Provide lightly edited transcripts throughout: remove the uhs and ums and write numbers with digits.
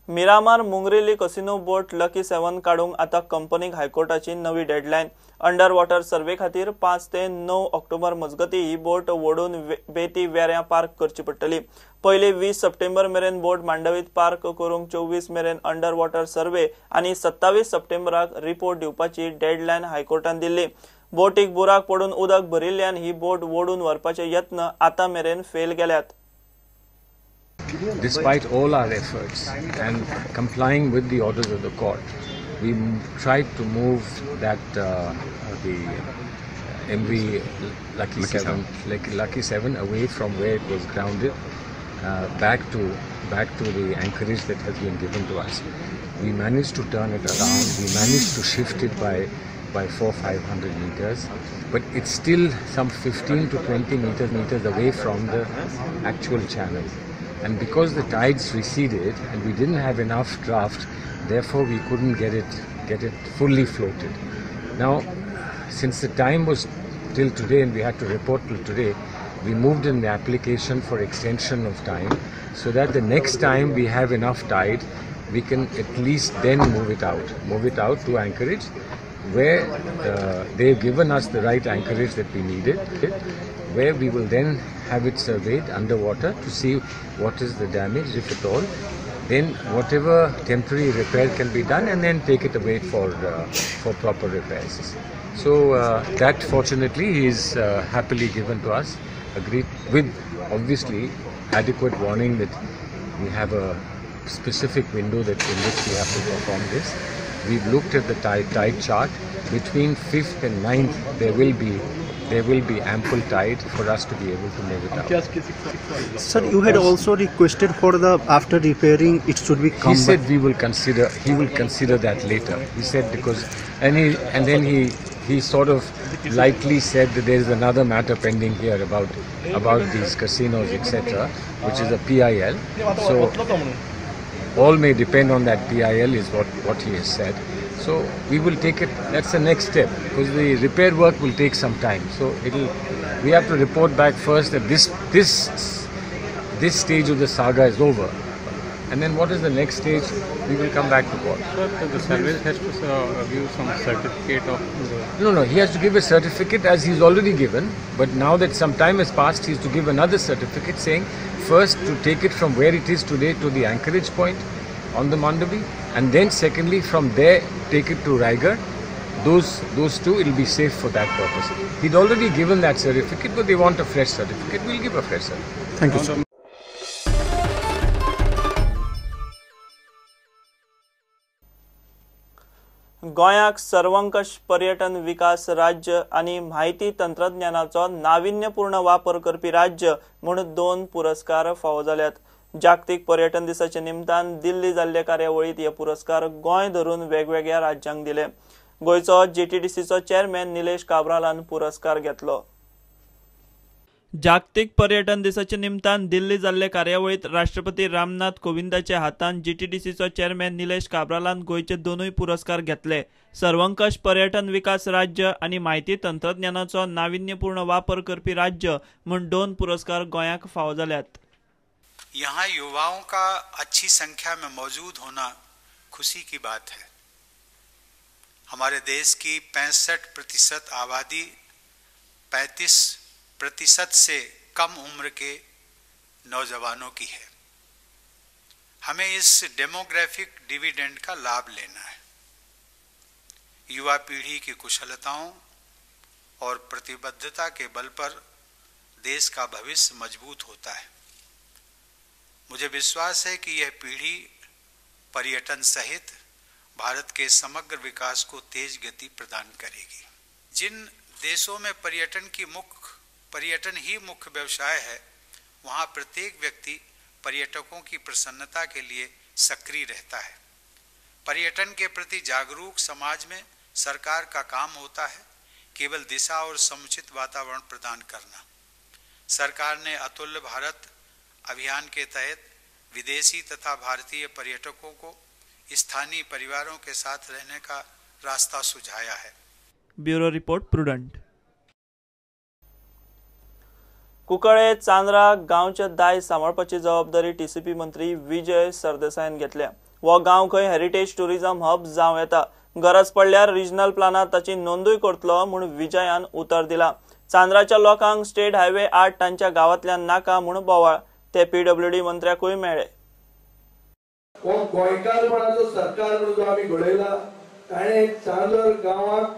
Miramar Mungurli casino boat Lucky 7 काडूंक आतां कंपनीक हायकोर्टाची नवी डेडलायन. अंडर वॉटर सर्वे खातीर 5 ते 9 ऑक्टोबर मजगती ही बोट वोडून बेती वेऱ्यां पार्क करची पडटली. पयली 20 सप्टेंबर मेरेन बोट मांडवीत पार्क करूंक 24 मेरेन अंडर वॉटर सर्वे आनी 27 सप्टेंबराक रिपोर्ट दिवपाची डेडलायन हायकोर्टान दिल्ली. बोटीक बुराक पडून उदक भरिल्ल्यान ही बोट वोडून व्हरपाचे यत्न आतां मेरेन फेल गेल्यात. Despite all our efforts and complying with the orders of the court, we tried to move that the MV Lucky 7 away from where it was grounded, back to the anchorage that has been given to us. We managed to turn it around. We managed to shift it by 400-500 meters, but it's still some 15 to 20 meters away from the actual channel. And because the tides receded and we didn't have enough draft, therefore we couldn't get it fully floated. Now, since the time was till today and we had to report till today, we moved in the application for extension of time so that the next time we have enough tide, we can at least then move it out to anchorage where they've given us the right anchorage that we needed, where we will then have it surveyed underwater to see what is the damage, if at all. Then whatever temporary repair can be done, and then take it away for proper repairs. So that fortunately is happily given to us, agreed with obviously adequate warning that we have a specific window that in which we have to perform this. We've looked at the tide chart. Between 5th and 9th there will be ample tide for us to be able to move it out. Sir, you had also requested for the after repairing it should be come. He said we will consider. He will consider that later. He said because and then he sort of lightly said that there is another matter pending here about these casinos, etc., which is a PIL. So all may depend on that PIL is what he has said. So we will take it, that's the next step, because the repair work will take some time. So we have to report back first that this stage of the saga is over. And then what is the next stage? We will come back to court. Sir, the service has to give some certificate of... No, he has to give a certificate as he's already given. But now that some time has passed, he has to give another certificate saying first to take it from where it is today to the anchorage point on the Mandavi, and then secondly from there take it to Raigarh. Those two, it will be safe for that purpose. He'd already given that certificate, but they want a fresh certificate. We'll give a fresh certificate. Thank you, sir. गोंयाक सर्वंकष पर्यटन विकास राज्य आनी म्हायती तंत्रज्ञानाचो नाविन्यपूर्ण वापर करपी राज्य म्हूण 2 पुरस्कार फावो जाल्यात. जागतीक पर्यटन दिसाच्या निमतान दिल्ली जाल्ले कार्यावळींत हे पुरस्कार गोंय धरून वेगवेगळ्या राज्यांक दिले. गोंयचो जीटीडीसीचो चेअरमॅन निलेश काब्रालान पुरस्कार घेतलो. जागतीक पर्यटन दिसाच्या निमतान दिल्ली जाल्ले कार्यावळींत राष्ट्रपती रामनाथ कोविंदाच्या हातान जीटीडीसीचो चेअरमॅन निलेश काब्रालान गोंयचे 2 पुरस्कार घेतले. सर्वंकष पर्यटन विकास राज्य आनी म्हायती तंत्रज्ञानाचो नाविन्यपूर्ण वापर करपी राज्य म्हूण 2 पुरस्कार गोंयाक फावो जाल्यात. यहाँ युवाओं का अच्छी संख्या में मौजूद होना खुशी की बात है. हमारे देश की 65% आबादी 35% से कम उम्र के नौजवानों की है. हमें इस डेमोग्राफिक डिविडेंड का लाभ लेना है. युवा पीढ़ी की कुशलताओं और प्रतिबद्धता के बल पर देश का भविष्य मजबूत होता है. मुझे विश्वास है कि यह पीढ़ी पर्यटन सहित भारत के समग्र विकास को तेज गति प्रदान करेगी. जिन देशों में पर्यटन ही मुख्य व्यवसाय है, वहाँ प्रत्येक व्यक्ति पर्यटकों की प्रसन्नता के लिए सक्रिय रहता है. पर्यटन के प्रति जागरूक समाज में सरकार का काम होता है केवल दिशा और समुचित वातावरण प्रदान करना. सरकार ने अतुल्य भारत अभियान के तहत विदेशी तथा भारतीय पर्यटकों को स्थानीय परिवारों के साथ रहने का रास्ता सुझाया है. Bureau report, Prudent. Cuncolim Chandra गांवचे दायज सांबाळपाची जबाबदारी टीसीपी मंत्री विजय सरदेसायान घेतल्या. हो गांव खंय हेरिटेज टुरिझम हब जावं येता. गरज पडल्यार रिजनल प्लानात ताची नोंदूय करतलो म्हूण विजयान उतर दिला. चांदराच्या लोकांक स्टेट हायवे 8 तांच्या गांवांतल्यान नाका म्हूण बोवाळ. ते पीडब्ल्यूडी मंत्र्याकूय मेळ्ळे. हो गोंयकारपणाचो सरकार म्हणून जो आमी घडयला ताणें चांदर गांवाक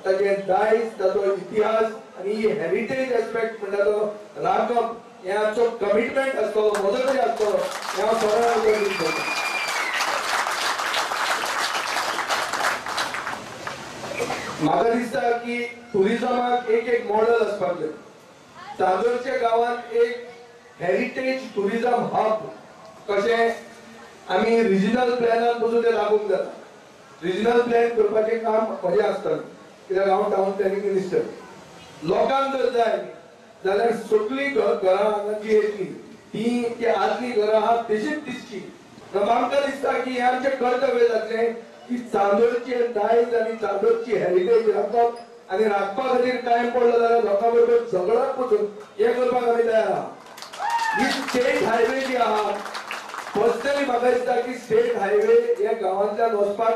ताचें दायज, ताचो इतिहास आनी ही हेरिटेज एस्पेक्ट म्हणटा तो राखप हें आमचो कमिटमेंट आसतलो, म्हजो तरी आसतलो हें हांव सरळ करता. म्हाका दिसता की टुरिजमाक एक एक मॉडल आसपाक जाय. चांदोरच्या गांवांत एक हेरिटेज टुरिजम हब कशें आमी रिजनल प्लॅनान पसून तें लागूंक जाता. रिजनल प्लॅन करपाचें काम म्हजें आसतलें कित्याक हांव टावन प्लॅनिंग मिनिस्टर. लोकांक जर जाय जाल्यार सगळीं घरां हांगा जी येतली ती ती आदली घरां आहा तशीच दिसची. आमकां दिसता की हें आमचें कर्तव्य जातलें की चांदोरचें दायज आनी चांदोरची हेरिटेज राखप आनी राखपा खातीर टायम पडलो जाल्यार लोकां बरोबर झगडप पसून हें करपाक आमी तयार आहा. ही स्टेट हायवे जी आहा पर्सनली म्हाका दिसता की स्टेट हायवे हे गांवांतल्यान वचपाक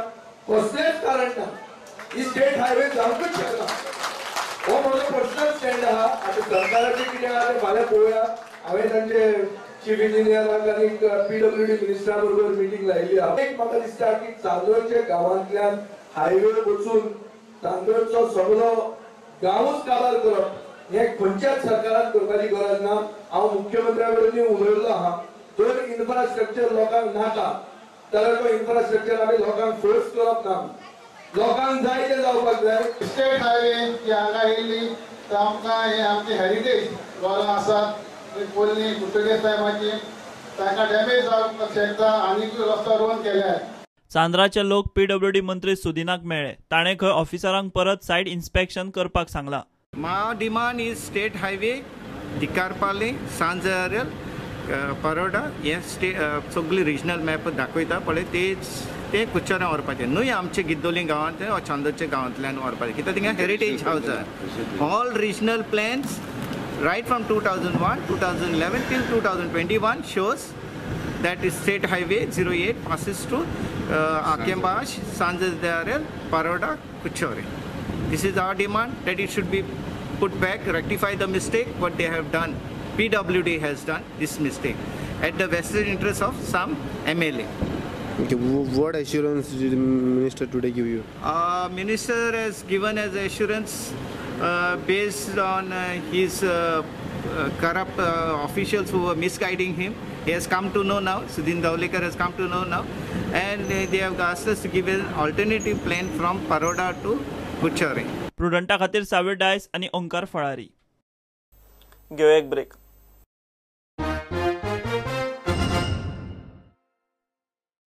कसलेंच कारण ना. ही स्टेट हायवे जावंकूच शकना. हो म्हजो पर्सनल स्टँड आहा. आतां सरकाराचें कितें आहा तें फाल्यां पळोवया. हांवें तांचे चीफ इंजिनियराक आनी पीडब्ल्यूडी मिनिस्टरा बरोबर मिटींग लायिल्ली आहा. एक म्हाका दिसता की चांदोरच्या गांवांतल्यान हायवे वचून चांदोरचो सगळो गांवूच काबार करप हें खंयच्याच सरकारान करपाची गरज ना. हांव मुख्यमंत्र्या कडेन उलयल्लो आहा. जर इन्फ्रास्ट्रक्चर लोकांक नाका जाल्यार तो इन्फ्रास्ट्रक्चर आमी लोकांक फोर्स करप ना. लोकांक जाय तें जावपाक जाय. स्टेट हायवे ही हांगा येयल्ली तर आमकां हे आमची हेरिटेज घरां आसात पोरणी पुर्तुगेज टायमाची तांकां डॅमेज जावंक शकता आनीकूय रस्तो रोन केल्या. चांदराचे लोक पीडब्ल्यूडी मंत्री सुदिनाक मेळ्ळे. ताणें खंय ऑफिसरांक परत सायट इन्स्पेक्शन करपाक सांगलां. My demand is state highway Dicarpale Sanzarel Paroda हे स्टे सगळी रिजनल मॅप दाखयता पळय ते कुच्चोऱ्यां व्हरपाचें न्हय आमचे गिद्दोली गांवांतल्यान वा चांदोरच्या गांवांतल्यान व्हरपाचें कित्याक थिंगा हेरिटेज हावज आहा. All regional plans right from 2001, 2011 till 2021 shows that is State Highway 08 passes through Akembash, Sanzarel, Paroda, Kuchore. This is our demand that it should be put back, rectify the mistake what they have done. PWD has done this mistake at the vested interest of some MLA. Okay, what assurance did the minister today give you? Minister has given as assurance based on his corrupt officials who were misguiding him. He has come to know now, Sudin Dhavalikar has come to know now, and they have asked us to give an alternative plan from Paroda to Kuchore. प्रुडंटा खातीर सावेर डायस आनी ओंकार फळारी. घेवया एक break.